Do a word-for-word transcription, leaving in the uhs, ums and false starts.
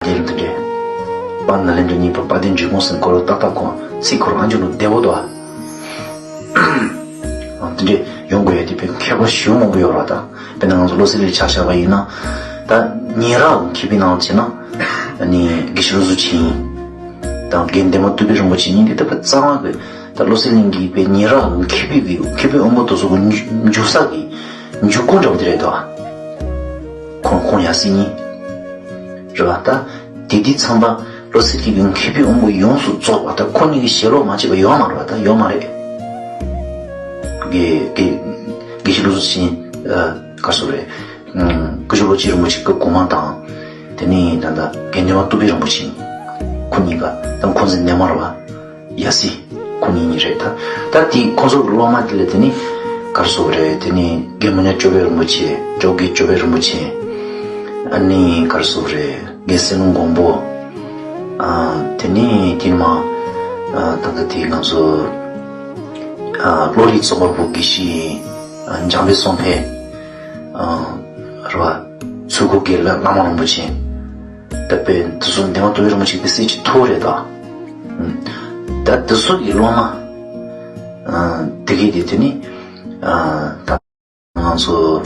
ལེན་དུ་འདྲེ། དཔལ་ནཱ་ལེནྡྲ་གཉིས་པ་དཔལ་ལྡན་འབྲས་སྤུངས་ཟེར་སྐོར་ལ་ཏག་ཏག་ཁོང་ཚིག་ཁོ་རང་ཨ་འཇུ་ནུ་བདེ་བོ་འདུག་ཨ། དེ་འདྲས་ཡོང་དགོས་ཡ་དེ་དཔེ་མཁས་པ་ཞེ་མང་པོ་ཡོད་རེད་ད། དཔེར་ན་ང་ཚོ་བློ་གསལ་གླིང་ཆ་བཞག་པ་ཡིན་ན། ད་ཉེ་རབས་མཁས་པའི་ནང་བྱས་ན། ཨ་ནི་དགེ་བཤེས་བློ་གཟུ་ཆེན་དང་དགེ་འདུན་མ་བསྟོད་པའི་རིན་པོ་ཆེ་གཉིས་ཀྱིས་ད་དཔེ་གཙང་མ་གི་ད་བློ་གསལ་གླིང་གི་དཔེ་ཉེ་རབས་མཁས་པའི་གི་མཁས་པའི་དབང་པོ་དེ་ཚོ་གི་འཇུག་ས་གི་འཇུག་སྒོ་འདྲ་བོ་དེ་རེད་ད། ཁོང་ཁོང་ཡ་སྲིད་གཉིས། རེད་བ་ད། དེ་དུས་ཚང་པ་བློ་གསལ་གླིང་གི་མཁས་པའི་དབང་པོ་ཡོངས་སུ་རྫོགས་པ་ད་ཁོ་གཉིས་ཀྱི་ཞལ་སློབ་མ་བྱས་པ་ཡོད་མ་རེད་བ་ད་ཡོད་མ་རེད། དགེ་དགེ་དགེ་བཤེས་བློ་གཟུ་ཆེན་ག་སོ་རེད། སྐུ་ཞབས་བློ་གཅིག་རིན་པོ་ཆེ་སྐབས་གོང་མ་དང་། དེ་ནས་ད་ལྟ་དགེ་འདུན་མ་བསྟོད་པའི་རིན་པོ་ཆེ། ཁོ་གཉིས་ཀ་ད་ཁོང་ཚོའི་འདན་མ་རེད་བ། ཡ་སི། ཁོ་གཉིས་གཉིས་རེད་ད། ད་དེ་ཁོང་ཚོ་གི་སློབ་མ་དེ་ལ་དེ་ནི་གར་སོགས་རེད། དེ་ནི་རྒན་མི་ཉག་སྐྱོབ་པའི་རིན་པོ་ཆེ། འཇོ་དགེ་སྐྱོབ་པའི་རིན་པོ་ཆེ། ཨ་ནི་གར་སོགས་རེད། རྒན་སེ་ལུང་མགོན་པོ། ཨ་དེ་ནི་དེ་ནི་མ། ཨ་ད་ལྟ་དེ་ང་ཚོ་ཨ་བློ་རིག་རྩོམ་པ་པོ་དགེ་བཤེས་ཨ་འཇམ་དཔལ་བསམ་འཕེལ། ཨ་རེད་བ། ཚུལ་ཁོ་དགེ་ལ་བླ་མ་རིན་པོ་ཆེ། ད་དཔེ་འདི་ཚོ་འདན་མ་བསྟོད་པའི་རིན་པོ་ཆེ་དཔེ་སྲིད་ཀྱི་ཐུ་བོ་རེད་ད། ད་འདི་ཚོ་གི་སློབ་མ། དེ་གི་དེ་དེ་ནི། ད་ང་ཚོ་